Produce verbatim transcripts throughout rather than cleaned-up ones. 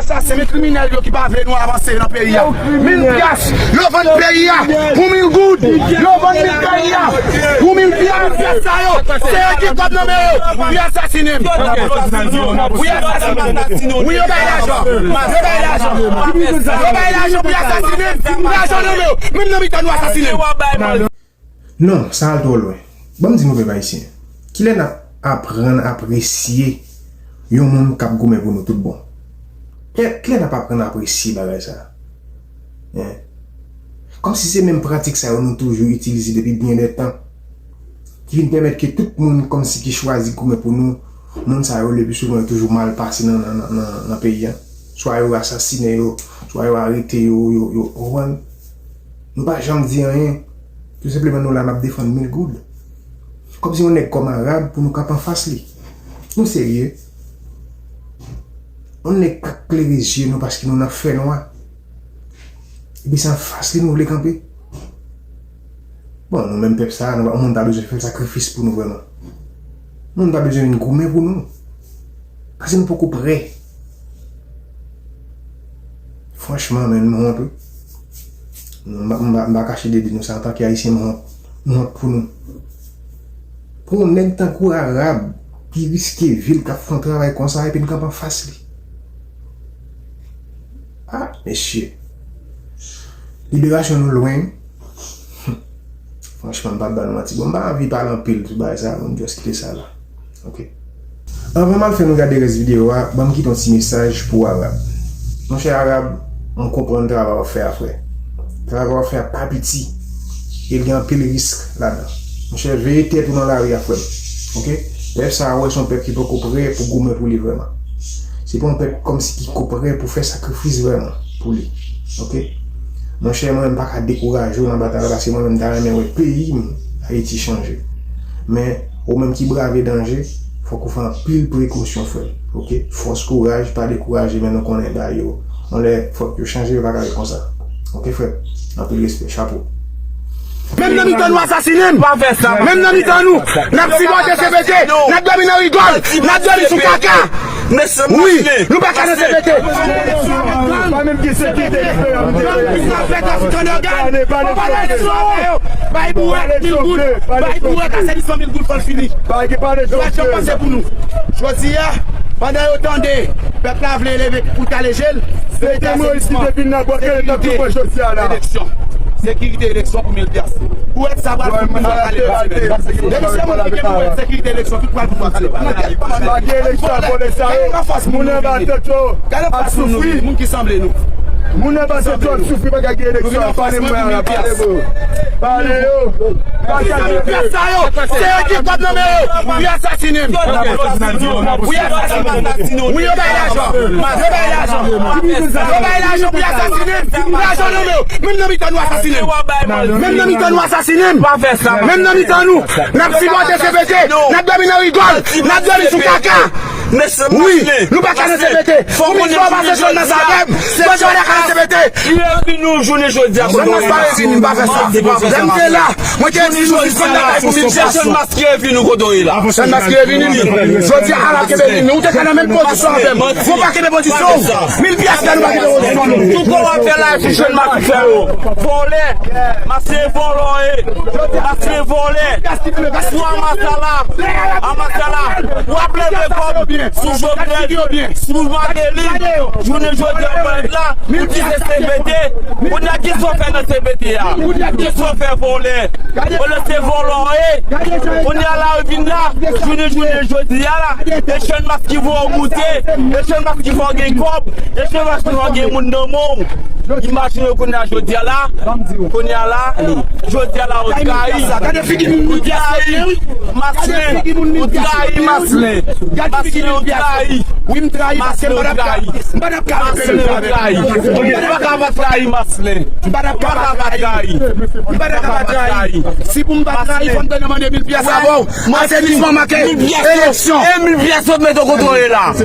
Sa se men kriminèl yo ki pa vle nou avanse nan peyi a. Mil pyas, yo vann peyi a pou mil goud. Yo vann mil peyi a pou mil pyas. Mil pyas sa yo, se yo ki kòb nan men yo pou y asasinen m. Pou y asasinen m. Wi, yo bay lajan. Yo bay lajan. Yo bay lajan pou y asasinen m. Lajan nan men yo. Menm nan mitan nou asasinen m. Non, sa al twò lwen. Ban m di nou, pèp ayisyen, kilè n ap aprann apresye yon moun k ap goumen pou nou tout bon? Kilè, kilè n ap aprann apresye bagay sa a? Hein? Kòmsi se menm pratik sa yo nou toujou itilize depi byen dè tan, ki vin pèmèt ke tout moun kòmsi ki chwazi goumen pou nou, moun sa yo, le pli souvan, yo toujou mal pase nan, nan, nan, nan, nan peyi a. Swa yo asasinen yo, swa yo arete yo, yo, yo, ou konprann? Nou pa janm di anyen. Tou senpleman, nou la, n ap defann mil goud. Kòmsi yon nèg kòm Arab pou nou kanpe anfas li. Nou serye? Yon nèg k ap klere zye nou paske nou nan fènwa. Epi se anfas li nou vle kanpe? Bon, nou menm pèp sa a, nou pa, moun ta bezwen fè sakrifis pou nou vrèman. Moun ta bezwen vin goumen pou nou. Paske nou poko prè. Franchman, menn, m wont, wi. M pa, m pa, m pa kache de di nou sa, antanke Ayisyen, m wont. M wont pou nou. Pou yon nèg tankou Arab ki riske vi l, k ap fè yon travay konsa, epi n kanpe anfas li. Ah, mesye. Liberasyon nou lwen. Franchman, m p ap ba nou manti. Bon, m pa anvi pale anpil sou bagay sa a, m just kite sa la. Ok. Anvan m al fè nou gade rès videyo a, ban m kite yon ti mesaj pou Arab. Monchè Arab, m konprann travay w ap fè a, frè. Travay w ap fè a pa piti. E l gen anpil risk ladan. Monchè, veye tèt ou nan lari a, frè m. Ok? Pèp sa a, w wè, se yon pèp ki poko prè pou goumen pou li vrèman. Se pa yon pèp kòmsi ki ko prè pou fè sakrifis vrèman pou li. Ok? Monchè, mwen menm, m pa ka dekouraje w nan batay la, paske mwen menm, m ta renmen wè peyi m, Ayiti, chanje. Men, ou menm ki brave danje, fòk ou fè anpil prekosyon, frè m. Ok? Fòs, kouraj, pa dekouraje, men nou konnen bagay yo. Yon lè, fòk yo chanje, yo pa ka ret konsa. Ok, frè m? Anpil respè, chapo. Menm nan mitan nou asasinen m. Pa fè sa. Menm nan mitan nou, n ap sipòte C P T, n ap dòmi nan rigòl, n ap dòmi sou kaka. Wi, nou pa ka nan C P T. Pa menm ki sekirite. Bay bourèt mil goud, bay bourèt asenisman mil goud, fò l fini. Yo pa janm panse pou nou. Jodi a, pandan yo tande pèp la vle leve pou kale je l, se te Moyiz ki te vin nan bòkè, yo t ap tou pran jodi a la. Eleksyon. Sekirite eleksyon pou mil pyas. Bourèt sa pral fout moun pral kale. Depi se moun ki gen bourèt sekirite eleksyon, tout pral fout pral kale. Pa gen eleksyon, vòlè sa yo. Moun anba tèt yo ap soufri. Moun ki sanble nou. Moun anba tèt yo ap soufri, pa gen eleksyon. Pale mwen la, pale bro. Pale yo. Pyas sa yo, se yo ki kòb nan men yo. Pou y asasinen m. Pou y asasinen m. Wi, yo bay lajan. Yo bay lajan. Yo bay lajan pou y asasinen m. Lajan nan men yo. Menm nan mitan nou asasinen m. Menm nan mitan nou asasinen m. Pa fè sa. Menm nan mitan nou. N ap sipòte C P T. N ap dòmi nan rigòl. N ap dòmi sou kaka. Wi, nou pa ka nan C P T. Fò konnen pase Channmas pa ka nan C P T. Li epi nou jounen jodi a kote w ye la. Channmas pa revini, m pa fè sa. Lè m te la, mwen te di nou sispann lakay pou mil pyas. Channmas ki epi nou kote w ye la. Channmas ki revini. Jodi a, Arab kenbe vini. Ou te ka nan menm pozisyon avè m. Ou pa kenbe pozisyon w. Mil pyas la, nou pa kenbe pozisyon nou. Tout kò w ap fè la, se Channmas ki fè yo. Vòlè. Mache vòlè. Mache vòlè. Sou Amasyala. Amasyala. W ap leve kòb sou Jovenel, sou Martelly. Jounen jodi a, w ap la, ou di se C P T. Kounye a, kisa w fè nan C P T a? Kisa w fè, vòlè? Vòlè se vòlè w ye. Kounye a la, ou vin la, jounen, jounen jodi a la. E Channmas ki fè w moute. E Channmas ki fè w gen kòb. E Channmas ki fè w gen moun nan men w. Imajine w kounye a jodi a la. Kounye a la, jodi a la, ou trayi. Ou trayi. Maslin, ou trayi, Maslin. Maslin, ou trayi. Wi, m trayi paske m pa t ap ka, m pa t ap ka repele avèk ou. Ou pa ka pa trayi, Maslin. M pa t ap ka pa trayi. M pa t ap ka pa trayi. Si pou m pa trayi, fò m te nan mande mil pyas avè w. Asenisman manke eleksyon. E mil pyas yo mete w kote w ye la. E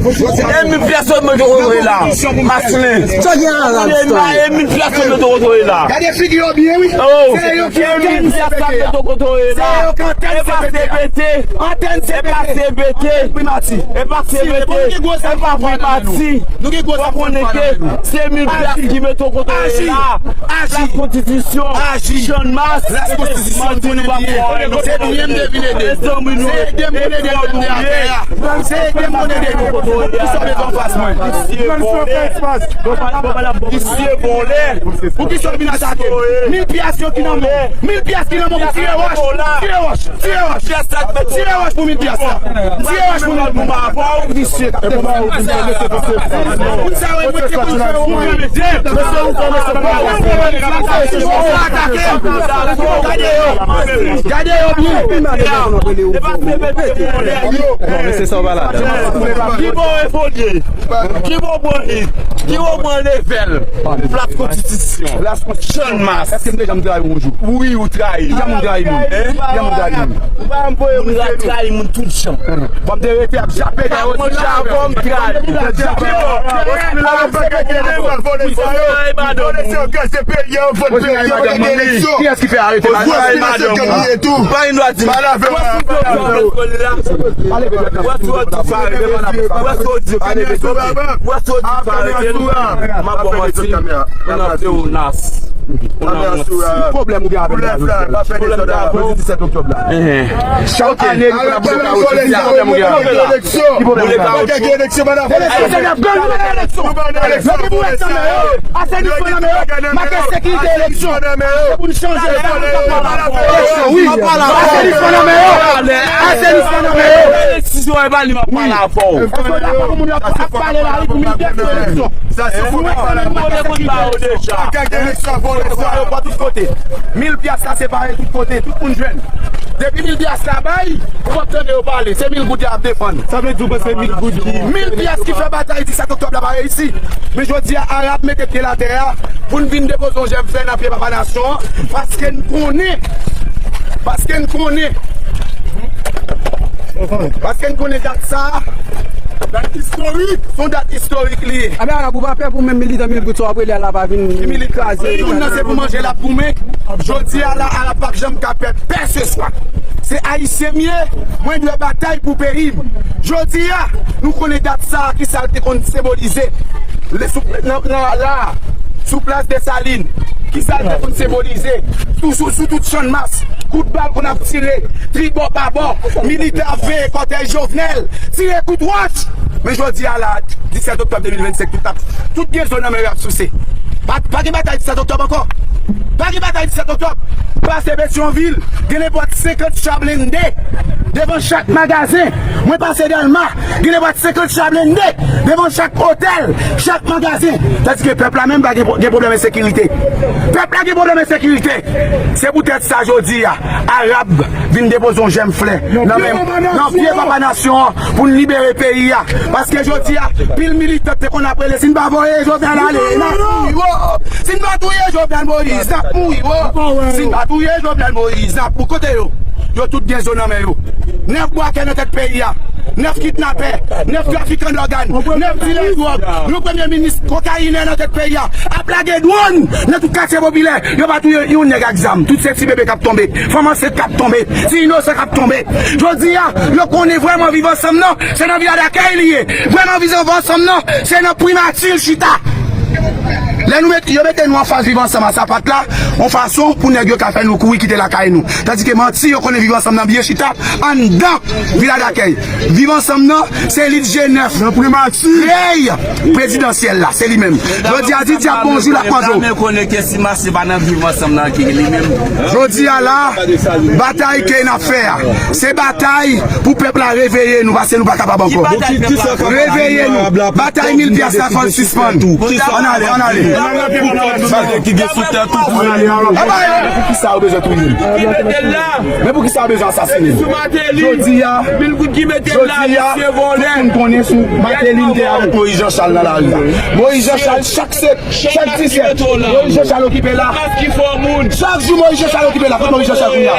mil pyas yo mete w kote w ye la. Maslin. Sa gen Arab Style? E mil pyas yo mete w kote w ye la. Gade figi yo byen, wi. Se yo ki antèn C P T a. Se yo ki antèn C P T a. Antèn C P T. E pa C P T. pase mete, e pa vre pati. Nou gen gwo zam konnen ke se mil pyas ki mete w kote w ye la. Plas Konstitisyon, Channmas, manti nou pa pran. Se nou menm te vin ede. Se ede m pou n ede nou atè a. Se ede m pou n ede nou. Pou ki sa w bezwen anfas mwen? Misye vòlè. Pou ki sa w vin atake? Mil pyas yo ki nan men w. Mil pyas ki nan men w. Tire wòch. Tire wòch. Tire wòch. Tire wòch pou mil pyas la. Tire wòch pou mil pyas la. Pou sa w mwen te konn fè ou menm. Gade yo. Gade yo byen. Bon, mesye, sa w pa la. Ki bò w evolye? Ki bò w pran hit? Ki bò w pran level? Plas Konstitisyon. Channmas. Èske m te janm trayi w yon jou? Wi, ou trayi. Ki jan moun trayi moun? Ki jan moun trayi moun? Ou pa janm voye moun trayi moun tout jan. Bon, m te rete ap jape dèyè w. Kiyès ki fè arete madanm? Ou pa gen dwa di m. Pale, pale. Ou wè si w di pa rete, m ap ba w manti. Ou nan pleonas. Ou nan manti. Pwoblèm ou gen avè m la jodi a? Jodi disèt oktòb la. Chak ane nou konn ap vòte la, jodi a pwoblèm ou gen avè m? Ki pwoblèm ou gen avè m? Eleksyon, eleksyon, eleksyon. Asenisman nan men yo. Make sekirite eleksyon. Se pou n chanje. Eleksyon, wi. Asenisman nan men yo. Asenisman nan men yo. Desizyon e pa li m ap pale avè w. Èske w dakò pou moun yo ap pale lari pou mil pyas pou eleksyon? Sa se fo. Mil pyas la separe tout kote. Mil pyas la separe tout kote. Tout moun jwenn. Depi mil pyas la bay, ou p ap tande yo pale. Se mil goud y ap defann. Sa vle di w panse mil goud ki... Mil pyas ki fè batay disèt oktòb la pa reyisi. Men jodi a, Arab mete pye l atè a pou n vin depoze yon jèm flè nan pye Papa Nasyon an. Paske n konnen, paske n konnen, paske n konnen dat sa a, dat istorik, se yon dat istorik li ye. Anben, Arab, ou pa pè pou menm militan mil goud sa w ap rele a la pa vin kraze? Militan, tout moun nan se pou manje l ap goumen. Jodi a la, Arab p ap janm ka pè pè se swa. Se Ayisyen m ye, mwen dwe batay pou peyi m. Jodi a, nou konnen dat sa a, ki sa l te konn senbolize. Lè sou, nan, nan, la, sou plas Desalin, ki sa l te konn senbolize? Sou, sou, sou tout Channmas, kout bal konn ap tire, tribò pa bò, militè ap veye kòtèj Jovenel, tire kout wòch. Men jodi a la, disèt oktòb de mil vennsenk, tout ap, tout gen zo nan men yo ap souse. Pa, pa gen batay disèt oktòb ankò. Pa gen batay disèt oktòb. Pase Petyonvil, gen nenpòt senkant cha blende devan chak magazen. Mwen pase Dèlma, gen nenpòt senkant cha blende devan chak otèl, chak magazen. Tandike pèp la menm pa gen, gen pwoblèm ensekirite. Pèp la gen pwoblèm ensekirite. Se poutèt sa jodi a, Arab vin depoze yon jèm flè nan men, nan pye Papa Nasyon an pou n libere peyi a. Paske jodi a, pil militan te konn ap rele, si n pa voye Jovenel ale, n ap mouri, wo! Si n pa touye Jovenel Moïse, n ap mouri, wo! Si n pa touye Jovenel Moïse, n ap mouri. Kote yo? Yo tout gen zo nan men yo. Nèf bwakè nan tèt peyi a. Nèf kidnapè. Nèf trafikan dògàn. Nèf dilè dwòg. Yon premye minis kokayinè nan tèt peyi a. Ap lage dwòn nan tout katye popilè. Yo pa touye yon nèg ak zam. Tout se ti bebe k ap tonbe. Fanm ansent k ap tonbe. Ti inosan k ap tonbe. Jodi a, yo konnen vrèman Viv Ansanm nan, se nan Vila Dakèy li ye. Vrèman Viv Ansanm nan, se nan Primati l chita. Lè nou met, yo mete nou anfas Viv Ansanm a sapat la, yon fason pou nèg yo ka fè nou kouri kite lakay nou. Tandike manti, yo konnen Viv Ansanm nan byen chita anndan Vila Dakèy. Viv Ansanm nan, se lit G nèf. Nan Primati. Krèy prezidansyèl la, se li menm. Jodi a, di dyab bonjou, l ap mande w. Mwen konnen ke si Mase pa nan Viv Ansanm nan ki li menm. Jodi a la, batay ke n ap fè a, se batay pou pèp la reveye nou, paske nou pa kapab ankò. Reveye nou. Batay mil pyas la, fò l sispann. Ann ale, ann ale. Ann ale, ann ale. Ann ale, ann ale. Poukisa yo bezwen touye m? Men poukisa yo bezwen asasinen m? Jodi a, jodi a, tout moun konnen sou Martelly m te avèk Moïse Jean Charles nan lari. Moïse Jean Charles, chak se, chak disèt, Moïse Jean Charles okipe la. Chak jou Moïse Jean Charles okipe la. Kot Moïse Jean Charles kounye a?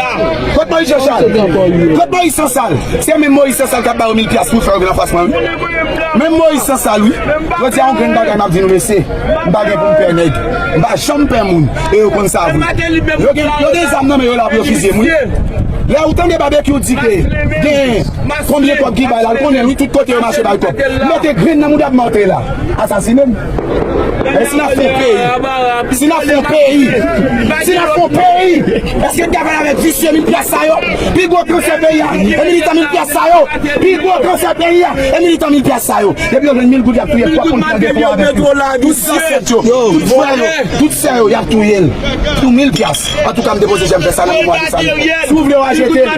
Kot Moïse Jean Charles? Kot Moïse Sansal? Se menm Moïse Sansal k ap ba yo mil pyas pou fè yo vin anfas mwen, wi. Menm Moïse Sansal, wi. Jodi a, yon grenn bagay m ap di nou, mesye. M pa gen pou m pè nèg. M pa janm pè moun. E yo konn sa vre. Yo gen, yo gen zam nan men yo la pou yo fizye m, wi. Lè ou tande Babekyou di ke gen Konbyen kòb ki bay la, l konnen wi, tout kote yo mache bay kòb. Mete grenn nan mouda Martelly la. Asasinen m. E si n ap fè yon peyi, si n ap fè yon peyi, si n ap fè yon peyi, èske n ka pale avèk visye mil pyas sa yo? Pi gwo kansè peyi a, e militan mil pyas sa yo. Pi gwo kansè peyi a, e militan mil pyas sa yo. Depi yo jwenn mil goud, y ap touye l. Twa poun pran depo avèk yo. Tout zansèt yo, tout frè yo, tout sè yo, y ap touye l. Pou mil pyas. Antouka, m depoze jèm fè sa nan memwa de sa. Si w vle, w a jete l.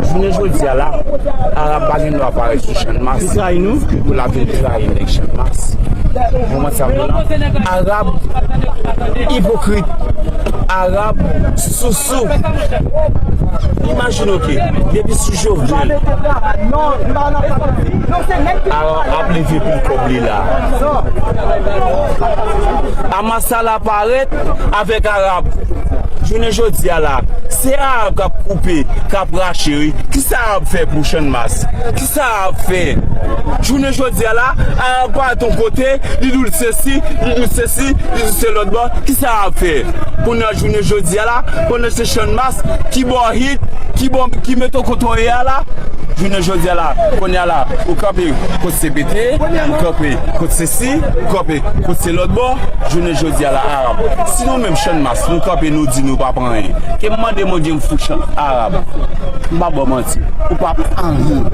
Jounen jodi a la, Arab pa gen dwa parèt sou Channmas pou l ap vin trayi nèg Channmas. Ou konprann sa m di w la? Arab ipokrit. Arab sousou. Imajine w ke depi sou Jovenel, Arab ap leve pou l kòb li la. Amasa la parèt avèk Arab. Jounen jodi a la, se Arab k ap koupe, k ap rache, wi. Kisa Arab fè pou Channmas? Kisa Arab fè? Jounen jodi a la, Arab parèt yon kote, li di w l sesi, li di w sesi, li di w se lòt bò. Kisa Arab fè? Kounye a, jounen jodi a la, pandan se Channmas ki ba w hit, ki ba w, ki mete w kote w ye a la, jounen jodi a la, kounye a la, ou kanpe kot C P T, ou kanpe kot sesi, ou kanpe kot se lòt bò, jounen jodi a la, Arab. Si nou menm Channmas, nou kanpe, nou di nou pa pran anyen, ke m mande Bondye m fout chan Arab. M pa ba w manti. Ou pa pran anyen.